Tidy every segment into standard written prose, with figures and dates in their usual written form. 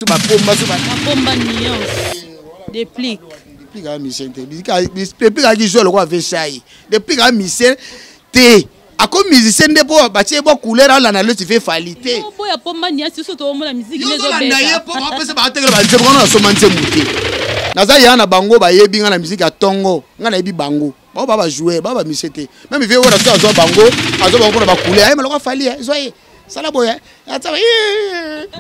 Bapomba so bapomba nuance déplique. Déplique aza musicien te. Déplique azalaki joueur lokola Vesai. Déplique aza musicien te, akomi musicien nde mpo batie bo couleur, alanda leti fe Fally te. Boya pomba nuance, biso toomona musique. Yozolanda ye mpo bapesa batekela banzembo wana. Nasomba nzembo te, naza ya na bango, bayebi nga na musique ya ntongo. Nga nayebi bango, bango ba bajoueur, ba bamusicien te. Même vie oyo so azwa bango, azwa bango mpona bacouleur, ayeba lokola Fally, zwa ye, sala boye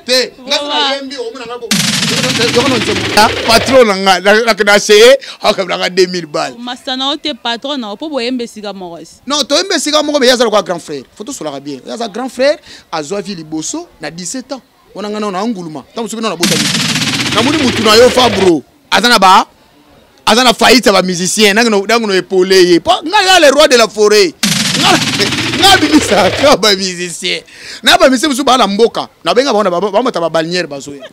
te. Nga nayembi, omona nga patron na nga nakenda seye, akabelanga 2000 balles. Masta na yo te, patron na yo, mpo boyemba esika moko esi. Non, toyemba esika moko, mais ye aza lokola grand frère, fo tosolaka bien. Ye aza grand frère, azwa vie liboso na 17 ans wana. Nga nao na nguluma ntango mosusu bino nabotami, namoni mutu na yo Fabro aza na ba aza na faillite ya bamusicien, nango no epole ye po nga ya le roi de la forêt. Nga abimisaka bamusicien na bamusicien mosusu baa na mboka, nabenga bango, bamata babalniere, bazoya.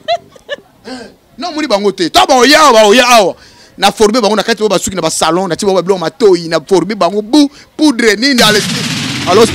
Non, omoni bango te, to baoya awa, baoya awa, na forme bango na kati oyo basuki na basalon, na ti bango babiloko matoi, na forme bango bu poudre nini. Alors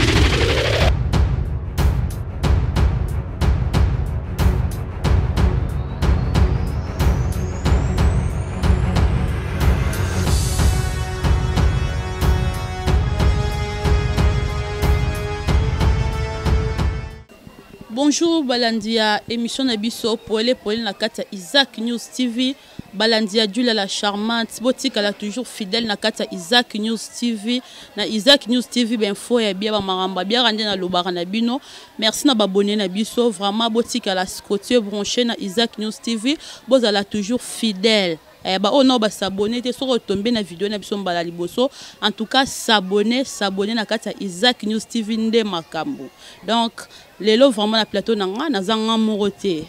Bonjour balandi ya émission na biso Poele Poele na kati ya Isaac News TV. Balandi ya Julia la Charmante, botikala toujours fidèle na kati ya Isaac News TV. Na Isaac News TV, bainfo ya bia, bamakambo ya biaka nde nalobaka na bino. Merci na baabonné na biso, vraiment botikala scotché, branché na Isaac News TV, bozala toujours fidèle. Baoyo nao bas'abonner te, soki otombe na video na biso mbala liboso, en tout cas s'abonner, s'abonner na kati ya Isaac News TV nde makambo. Donc lelo vraiment na plateau na nga naza nga moko te.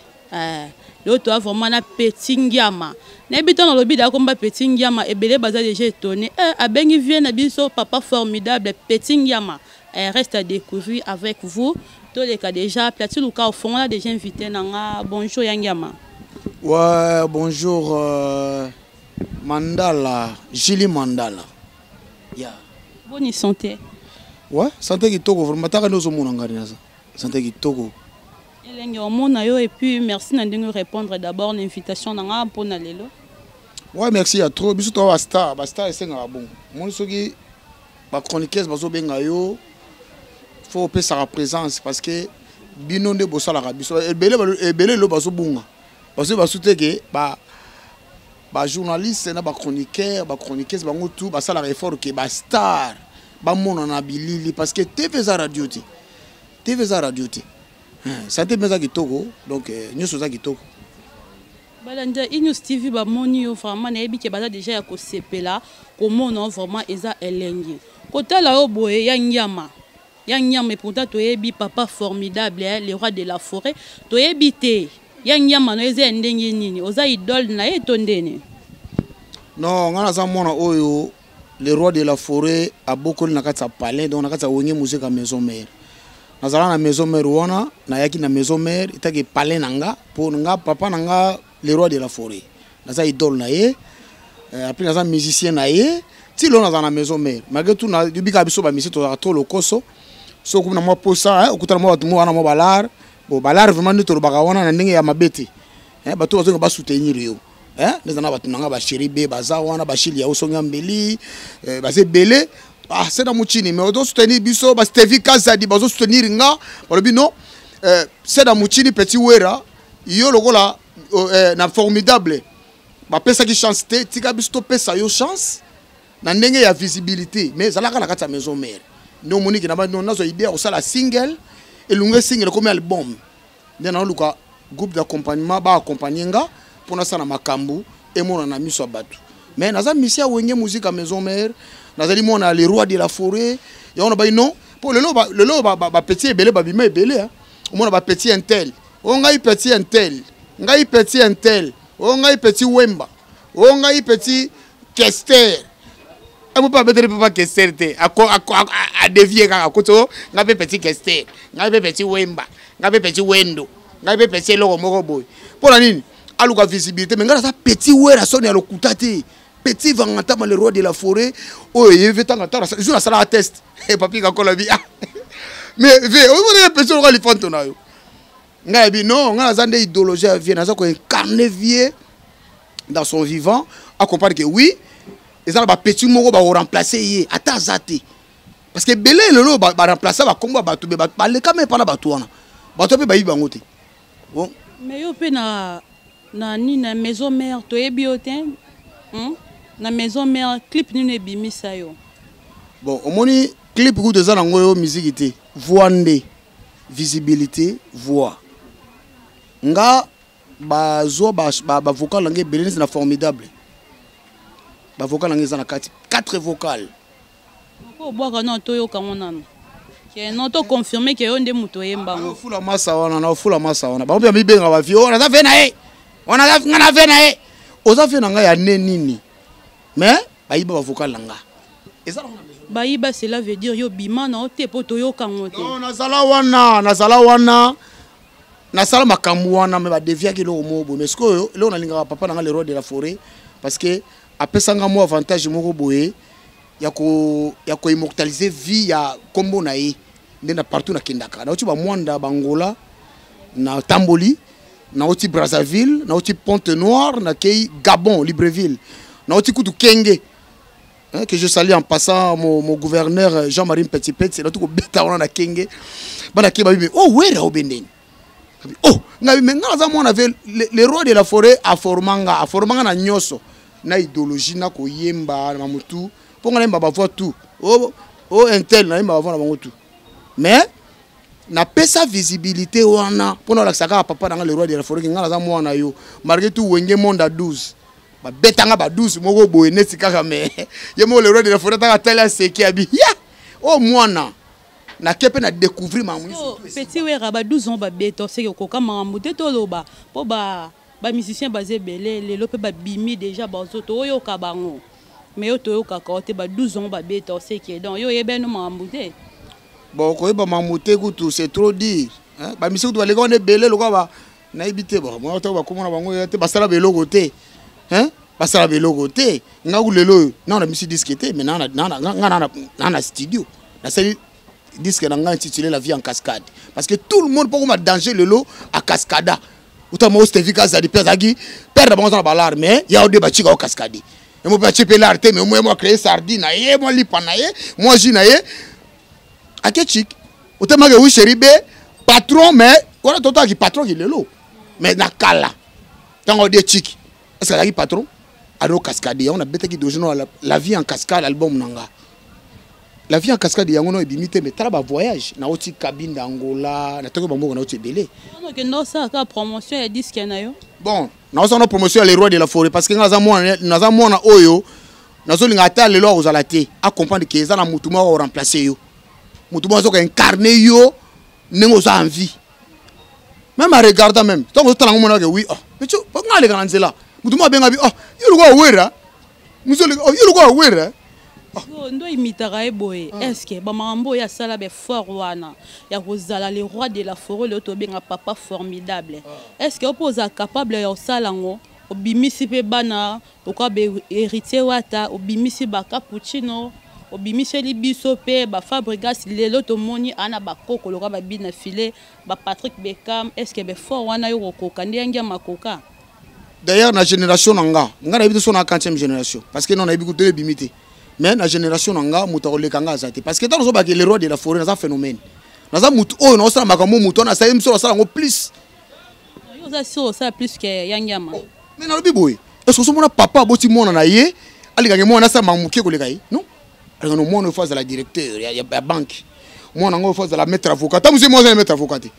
Lelo toa vraiment na Petit Ngiama. Nayebi ntango nalobi da komba Petit Ngiama, ebele baza déjà étonné. Abengi vie na biso papa formidable Petit Ngiama. Reste à découvrir avec vous. Toleka déjà Platine Luka ofongola déjà invité na nga. Bonjour ya Ngiama. Ouais, bonjour Mandala, Julie Mandala. Yeah. Bonne santé. Ouais, santé kitoko vraiment, taka ndozo mona ngari naza. Santé kitoko. Elenge omona yo, et puis merci na ndenge répondre d'abord l'invitation na nga mpona lelo. Ouais, merci à trop. Biso to ba star, ba star esengaka bon. Moni soki ba chroniqueuse bazobenga yo, faut opesaka présence parce que bino nde bosalaka biso ebele ebele. Lelo bazobunga, bazo basu te ke ba bajournaliste na bachroniqueur, bachroniqueuse, bango tout basalaka effort ke bastar bamona na bilili, parce que TV eza radio te, TV eza radio te. Santé mpe eza kitoko, donc nyonso eza kitoko. Balandi ya Inews TV bamoni yo, vraiment nayebi ke baza déjà ya kosepela komona yo, vraiment eza elengi kotala yo boye ya Ngiama, ya Ngiama. Et pourtant toyebi papa formidable, eh, le roi de la forêt. Toyebi te ya Ngiama no eza ya ndenge nini, oza idole na ye to ndeni? Non, nga naza mwana oyo le roi de la forêt abokoli na kati ya palais, donc na kati ya Wenge Musica Maison Mère. Nazala na Maison Mère wana, nayaki na Maison Mère etaki palais na nga mpo nga papa na nga le roi de la forêt naza idole na ye. Après naza musicien na ye ti lelo, nazala na Maison Mère malgré tout. Nayebika biso bamusicien tozalaka trop lokoso, so okomi na mwa posa, okutana mwa bato mo wana mwa balare. Bon, balare vraiment nde tolobaka wana na ndenge ya mabe te. Bato bazonga basoutenir yo. Neza na bato na nga, bachéri be baza wana, bashili ya osongi ya mbeli, baza ebele. Ah, se na muchini, mais ozosoutenir biso, bastevi Kazadi bazosoutenir nga, balobi non, se na muchini Petit Wera yo lokola na formidable bapesaki chance te, tika biso topesa yo chance na ndenge ya visibilité, mais ezalaka na kati ya Maison Mère. Nde omoniki na nazwa idée ya kosala single elunge, single ekomi album. Nde naoluka groupe d'accompagnement baaccompagne nga mpo nasala makambo emonana na miso ya bato. Mais naza misi ya Wenge Musica Maison Mère, nazali mwana le roi de la forêt. Yango na bai non, mpo lelo lelo bapetit ebele babima ebele. Omona bapetit intel o ngai petit intel, ngai petit intel o ngai petit Wemba o ngai petit Kester. Emo mpe abeteli mpe Kester te, adevie kaka akoti o ngai mpe petit Kester, ngai mpe petit Wemba, ngai mpe petit Wendo, ngai mpe petit eloko moko boye. Mpo na nini? Aluka visibilité. Mais ngai naza petit Wera soni ya lokuta te, petit Vangantama, le roi de la forêt oyo eyebi ntango ntango jour asalaka test, papi kakola bi. Ah, mais ve omonaka petit lokola lifanto na yo. Ngai nayebi non, ngai naza nde idéologie ya vie, naza koincarne vie dans son vivant, acomprendre que oui, eza na bapetit moko bakoremplace ye ata aza te, parce que ebele lelo baremplace bakombo ya bato, baleka me epa na bato wana, bato mpe bayibi bango te. Bon. Mais yo mpe na nini, na maison mère toyebi yo te, Na maison mère, clip nini ebimisa yo? Bon, omoni, clip kutu eza nango yo musique te, voix nde visibilité. Voix nga bazwa bavocal na nga ebele neti na Formidable, bavocal na nga eza na kati, 4 vocal. Obwaka no, toyoka ngo nano ke no toconfirme ke yo nde moto oyembango. Ofula masa wana, na ofula masa wana, bango mpe mibenga bavie oyo naza ve na ye wana, nga na ve na ye, oza ve na ngai ya ne nini, mais bayiba bavocal na nga eza. Bayiba, cela veut dire yo bima na yo te mpo toyoka ngo te. Non, nazala wana, nazala wana, nasala makambo wana, me badeviaki eloko moko boye. Mais sikoyo eloko nalingaka papa na nga le roi de la forêt, parce que apesanga mwa avantage moko boye ya koimmortaliser vie ya nkombo na ye nde na partout nakendaka. Nauti bamwanda, bangola, natamboli, nauti Brazzaville, nauti Pointe Noire, nakei Gabon, Libreville, nauti kutu Kenge, hein, que je salue en passant, mon gouverneur Jean-Marie Petit-Petit. Nauti kobeta wana na Kenge, bana ke babi: "Oh, Wera obendeni." Oh, ngai me ngai naza mwana ve le roi de la forêt, aforma nga, aforma nga na nyonso, na idéologie, na koyemba na mamutu, mpo nga nayemba bavoix tout o o intel, nayemba bavoix na bango tout, mais napesa visibilité wana mpona olakisa kaka papa na nga le roi de la forêt ke ngai naza mwana yo. Malgré tout, Wenge Monde à 12 babetanga ba 12 moko boye neti kaka, mais ye moko le roi de la forêt ataka, tali, aseki, abi ya o mwana nake mpe na découvrir makambo nyonso. Petit Wera, ba 12 ans babeta, oseki okoka makambo te. Toloba mpo ba bamusicien baza ebele lelo mpe babimi déjà, bazo toyoka bango, mais yo toyokaka o te. Ba 12 ans babeta, oseki, donc yo oyebeno makambo te. Bon, koyeba makambo te kutu, c'est trop dire. Bamisi kutu baleka wana ebele lokola nayebi te. Bon, mwa ntango bakóma na bango ya te, basala beloko te, hein? Basala beloko te. Nga ku lelo oyo nanga na misi disque te, mais nga na na studio nasali disque na ngai intitulé La vie en cascade, parce que tout le monde mpo koma danger lelo a cascada uta moko. Stevie Kazadi mpe azalaki père na bango, aza na balare, mais ya ode batika o cascade ye mo mpe atie mpe lare te, mais mo acréé sardine na ye, mwa lipa na ye, mwa jus na ye, ake chik otemaki wi chéri be patron. Mais wana totaki patron ki lelo, mais na kala ntango ode chik, est ce que azalaki patron? Ado cascade yango nabetaki dojo la, La vie en cascade, album na nga La vie en cascade, yango no ebimi te. Mais tala bavoyage, nauti Kabinda, Angola, natoki bamboka, nauti ebele. Okende osalaka promotion ya disque na yo. Bon, naosala promotion ya le roi de la forêt, parce que nga naza mwana, naza mwana oyo nazolinga ata lelo akozala te, acomprendre ke eza na motu moko akoremplace yo, motu moko azoka incarne yo ndenge oza en vie. Même en regardant, même ntango ozotala ngo, monaka oui, oh, mais nga aleka na nzela, motu moko abenga bi: "Oh, yo lokola Wera." Mosu oleka: "Oh, yo lokola Wera." Ndo imitaka ye boye. Est ce que bamakambo oyo asala befort wana ya kozala le roi de la forêt, lelo tobenga papa Formidable, est ce que opo ozala capable ya kosala yango? Obimisi mpe bana lokola bahéritier Wata, obimisi bacapuccino, obimiseli biso mpe bafabrigas. Lelo tomoni aa na bakoko lokola babina file, bapatrick Bekam. Est ce que befort wana yo kokoka nde yangi ya makoka? D'ailleurs, na génération na nga, nga nayebi te so na 4e génération, parce que non, nayebi kutu ebimi te, mais na génération na nga moto akoleka nga aza te, parce que ntango ozobaki le roi de la forêt, naza phénomène, naza motu oyo naosala makambo motu wana asali, mosu asala yango plus. Yo oza sur osala plus ke yangiama? Mais nalobi boye, est ce que ozomona papa aboti mwana na ye, alingaki mwana asala makambo moke koleka ye? Non, alingaki mwana oyo fo azala directeur ya banque, mwana yango fo azala maître avocat. Ta mosu ye mwana azala maître avocat te.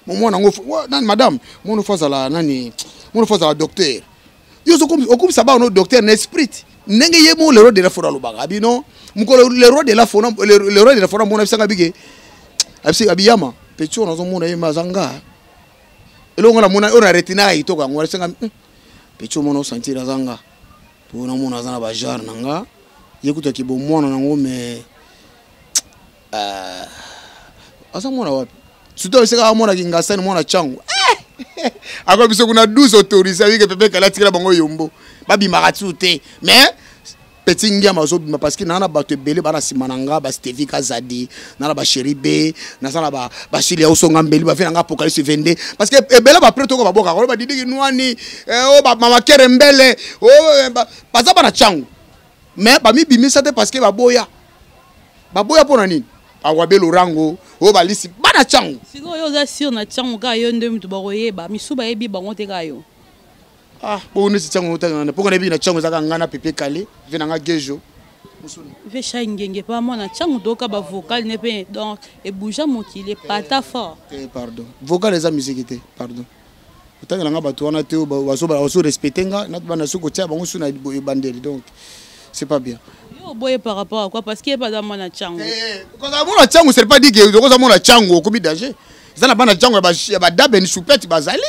Mwana yango nani, madame, mwana fo azala nani, mwana fo azala docteur. Yo okomisa bana no docteur na esprit ndenge ye mo le roi de la forêt alobaka abino mokolo le roi de la forêt, le roi de la forêt amona bisanga bike abisi abiyama petit oyo nazomona ye, aza nga eloko nga namona oyo na retina ya kitoko yango alisanga petit omona osentir aza nga mpo namona aza na bagenre na nga, ye kutaki bomwana nango, mais aza mwana wapi? Surtout esika amonaki ngasani mwana cango akoya biso kuna 12 autorisé abike pepe kala atikela bango yombo, babimaka tu te. Mais Petit Ngiama azobima parce que naa na bato ebele baa na nsima na nga, bastevi Kazadi, naa na basheri b, naza na bashili ya osonga mbeli, bave na nga Apocalypse 22, parce que ebele baprêtre oko babokaka oyo badidiki nwani, oyo bamama kere mbele oyo baza bana ntango, mais bamibimisa te parce que baboya. Baboya mpo na nini? Awabe lorango oyo balisi bana ntango. Sikoyo oza sur na ntango kaka yo nde moto bakoyeba, misu bayebi bango te, kaka yo. Ah, bongo neti ntango otangana mpo nayebi na ntango ezaka ngai na Pepe Kale, ve na nga Gejo. Ve Shai Ngenge pa mwana ntango toyoka bavocal ne mpe, donc ebouja mokili epata fort. Te, pardon, vocal eza musique te, pardon. Otangela nga bato wana te, bazo respecte nga na bana, soki kotia bango su na ebandeli, donc c'est pas bien. Yo oboye par rapport à quoi? Parce que ye baza mwana ntango. Kozala mwana ntango, c'est pas dit que okoza mwana ntango okomi danger. Eza na bana ntango ya badabeni supeti, bazali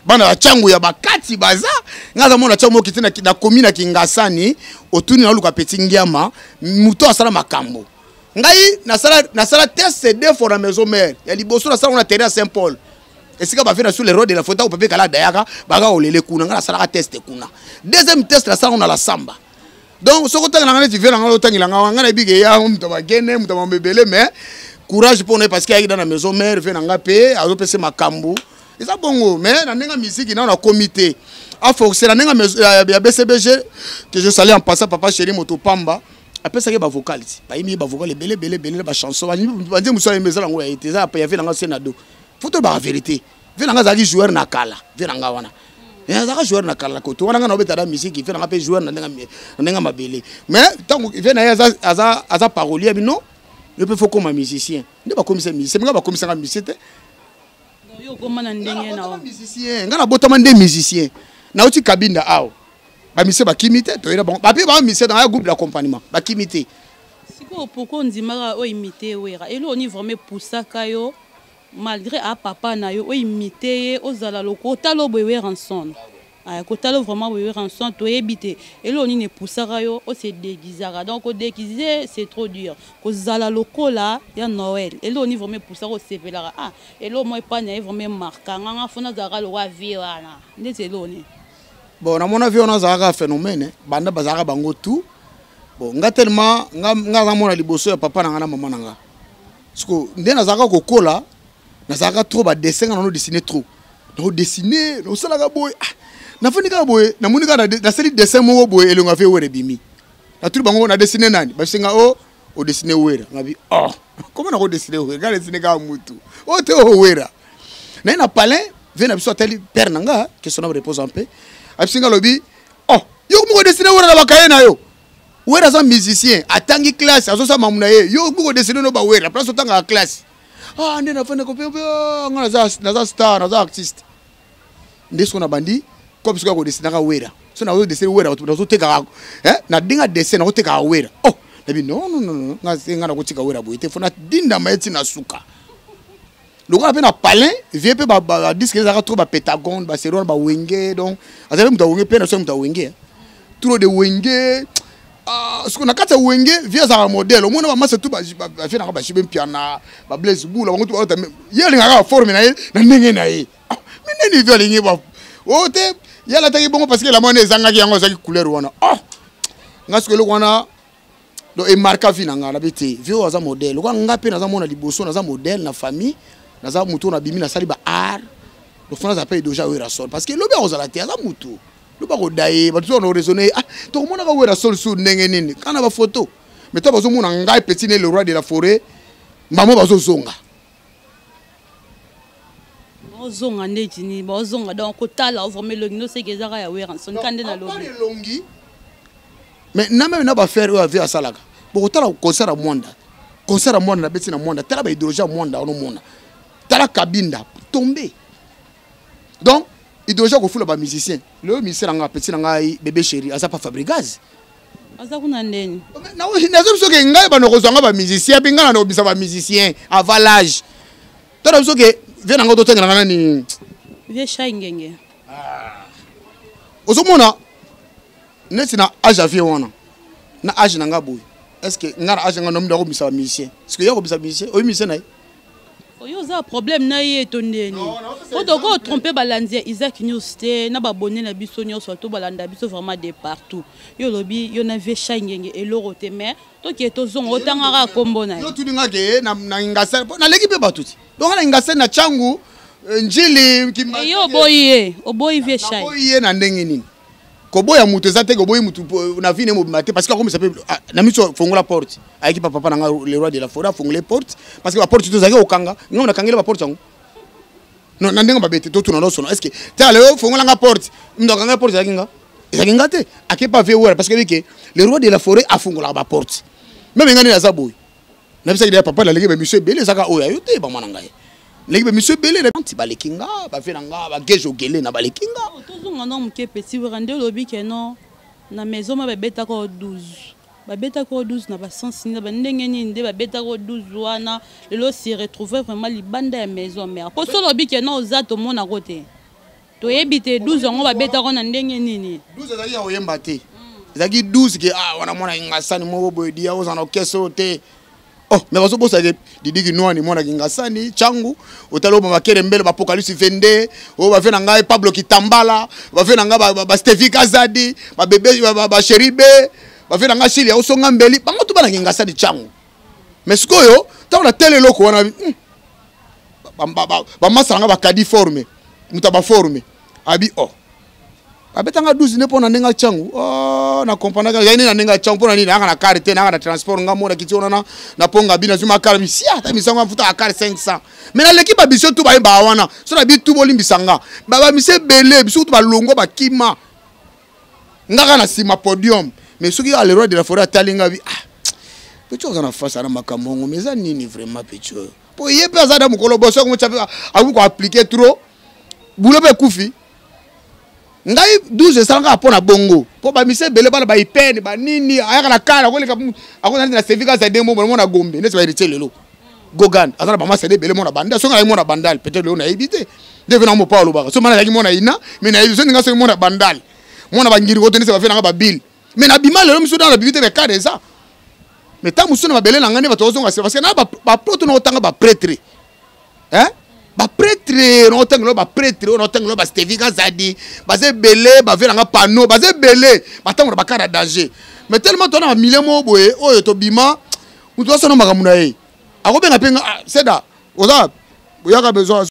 bana ya ntango ya bakati baza. Nga aza mwana ntango moki te, nakomi na Kingasani, otuni naluka Petit Ngiama, moto asala makambo. Ngai nasala test deux fois na maison mère. Ya liboso nasala na terrain ya Saint Paul, esika bafe na sur le roi de la forêt, ntango Pepe Kala dayaka baka kolele kuna, ngai nasalaka test kuna. Deuxième test nasalaka na la samba. Donc soki otangela nga neti vie na nga, otangela nga, nga nayebi ke ya moto bakene, moto mambo ebele, mais courage mpo na ye, parce que ayaki da na maison mère. Vie na nga mpe azopesa makambo, eza bongo, mais na ndenge ya misiki nano nakomi te aforce na ndenge ya BCBG, que je salue en passant, papa chéri moto pamba apesaki bavocal ti bayimbi ye bavocal ebele ebele ebele na bachanson banze mosu ayembi, eza nango ya ye te, eza ya vie na nga se na do. Faut tolobaka vérité, vie na nga azalaki joueur na kala. Vie na nga wana azalaka joueur na kala, koto wana nga na obeta da musique. Vie na nga mpe joueur na ndenge mabele, mais ntango vie na ye aza parolier, bino yo mpe faut koma musicien, nde bakomisa musicien nga, bakomisanga musicien te. Yo okoma na ndenge na musicien, nga nabotama nde musicien. Nauti Kabinda awa, bamusicien bakimi te, toyela bango bape bamusicien na ya groupe d'accompagnement bakimi te. Sikoyo pourquoi ondimaka oimite Wera? Eloko nini vraiment epusaka yo, malgré a papa na yo, oimite ye, ozala loko otala boye Werrason, kotala vraiment boye Werrason? Toyebi te eloko nini epusaka yo ose déguisaka, donc kodéguise, c'est trop dur, kozala lokola ya Noël. Eloko nini vraiment epusaka osepelaka? Ah, eloko moko epai na ye vraiment emarka nganga, fo nazalaka lokola vie wana, ndeti eloko nini? Bon, namona vie wana azalaka phénomène, banda bazalaka bango tout. Bon, nga tellement nga aza mona liboso ya papa na nga na mama na nga, siko nde nazalaka kokola, nazalaka trop badessin, nga nano dessine trop, naodessine, naosalaka boye. Ah, nafandi kaka boye, namoni kaka nasali dessin moko boye, elongo afe Wera ebimi. Natuli bango, na dessine nani? Basenga o odessine Wera. Ngabi, oh, comment nakodessine Wera? Nga dessine kaka mutu oyo te, oyo Wera naye na palin. Vie na biso atali père na nga, que son âme repose en paix, abisi nga, alobi: "Oh, yo moko dessine Wera na bakaye na yo. Wera aza musicien, atangi classe, azosala mamu na ye. Yo moko dessine no bawera place otangaka classe." Ah, nde nafanda kope, nga naza star, naza artiste. Nde soki nabandi comme soki akodesinaka Wera, so nazodesine Wera, nazotekaka na ndenge dessin, nakotekaka Wera. Oh, nabi non, non, non, nga nga nakotika Wera boye te, fo nadindama ye ntina suka. Lokola mpe na palin vie mpe badisque ezalaka trop, bapentagone, baseri wana, bawenge, donc azali moto awenge mpe na so moto awenge, trop de wenge. Siko na kati ya wenge, vie azalaka modèle, omona bamasa tu bavie nanga, bashibe mpiana, bablaise bula, bango tu ye alingaka baforme na ye na ndenge na ye. Me nini vie alingi o te, ye alataki bongo parce que elamba wana ezangaki yango, azalaki couleur wana. Oh, nga siko eloko wana donc emarka vie na nga. Nabi te, vie oyo aza modèle, lokola nga mpe naza mona liboso, naza modèle na famille, naza motu oyo nabimi, nasali ba art, donc fo nazala mpe idéologie ya Werrason, parce que lobi akozala te, aza motu lobi akoda ye, bato so bana ah, tokomonaka Werrason sur ndenge nini? Kaka na bafoto. Mais to bazomona ngai petit ne le roi de la forêt, mbamo bazozonga. Ozonga ndeti nini? Baozonga donc kotala vraiment elongi noseki ezaka ya Werrason ka nde nalobi. Elongi, mais na même na baaffaire oyo ave asalaka, bokotala concert ya Mwanda, concert ya Mwanda nabeti na Mwanda, tala baidéologie ya Mwanda wana, omona, tala Kabinda tombe. Donc idéologie ya kofula bamusicien, lelo musicien na nga, petit na ngai bébé chéri, aza pa Fabrigaz. Aza kuna ndeni? Nazo biso ke ngai bando kozwanga bamusicien mpe ngai na kobisa bamusicien avant l'âge. Tala biso ke vie na ngai totangelanga nani? Vie Shai Ngenge. Ozomona neti na âge ya vie wana, na âge na nga boye, est ce que nga na âge nga nomi ndako kobisa bamusicien? Ce que ya kobisa musicien oyo musicien na ye. Oyo oza problème na ye to ndeni? Po toko tromper balandi ya Isaac News te na babonne na biso nyonso to balanda biso vraiment de partout. Yo lobi yo na vie Shai Ngenge eloko te, mais toke tozonga otangaka kombo na ye. Yo tuni nga ke na Ingasani po naleki mpe bato ti. Donc na Ingasani na Tshangu, Njili, Kimbanseke. Eh, yo oboyi ye, oboyi vie Shai. Naboyi ye na ndenge nini? Koboya moto eza te, koboyi moto na vie ne mobima te, parce que akomisa mpe, ah, na miso fongola porte. Ayaki pa papa na nga le roi de la forêt, afongole porte parce que ba porte tozalaki kokanga, nga nakangeli ba porte yango. Non, na ndenge mabe te, totuna nyonso. Est-ce que tala lelo fongola nga porte, moto akanga porte ezalaki nga? Ezalaki nga te. Ake pa vie wera parce que que le roi de la forêt afongolaka ba porte. Même nga nde naza boye. Nabisaki deya papa, naleki ba mission ebele, ezaka oyo ayo te, bamwana ngai. Naleki ba mission ebele, nti baleki nga, ba vie na nga, ba gejo gele na baleki nga. Oh, tozonga na moke petit wera nde olobi ke non na maison ma babetaka o 12. Babetaka o 12 na ba sens nini, ba ndenge nini nde babetaka o 12 wana lelo se retrouver vraiment libanda ya maison mère. Po solo olobi ke non oza tomonako te. Toyebi te 12 yango babetaka na ndenge nini. 12 ezalaki ya koyemba te. Ezalaki 12 ke, ah, wana mwana Kingasani moko boye dia ozala na orchestre oyo te. Oh, mais bazobosa ke Didi Kinwani mwana Kingasani, Tshangu, otali oyo bakele mbele ba Apocalypse 22, oyo bave na ngai Pablo Kitambala, bave na ngai ba Stevie Kazadi, ba bebe, ba Chéri B, bave na ngai Chili ya Osonga Mbeli, bango tout bana Kingasani Tshangu. Mais sikoyo, ntango na tele eloko wana, bamasa na ngai bakadi forme, moto ba forme, abi oh. Babetanga 12 nde mpona ndenge Tshangu. Oh, na comprendre ya nini na ndenge Tshangu mpona nini naka na car te, naka na transport nga mona kiti wana na ponga bina zuma car bi sia ta misango mfuta car 500. Mais na leki ba biso tout ba ba wana. So na bi tout bolimbisa nga. Ba ba mise belé biso tout ba longo ba kima. Ngaka na sima podium. Mais soki le roi de la forêt atali nga bi, ah, petit oza na face na makambo ngo, mais eza nini vraiment petit oyo? Po ye pe aza na mokolo boso ko tsa akoki ko appliquer trop. Boulot pe kufi. Ngai 12 esalaka mpo na bongo. Mpo ba mise ebele bana ba ipene, ba nini, ayaka na kala, akoleka, akoleka na service kaka za moko, mona Gombe, neti ba héritier lelo. Gogan, aza na ba masa ebele mona Bandal, soki azalaki mona Bandal, peut-être lelo nayebi te. Nde ve na mopa alobaka. Soki mana azalaki mona Ina, mais nayebi, soki nga soki mona Bandal. Mona ba ngiri kote neti ba ve na nga ba bill. Mais na bima lelo miso na bibi te, mais kare eza. Mais tango mosusu na mabele na nga nde bato bazonga sima, parce que na ba poto na otanga ba prêtre. Hein? Ba prêtre, na otanga ba prêtre, na otanga ba Stevie Kazadi, baza ebele, ba ve na nga panneau, baza ebele, batango na ba kara danger. Mais tellement tona ba millions moko boye, oyo tobima, mutu asona makambo na ye. Akobenga pe nga, ah, Seda, oza, oyaka besoin.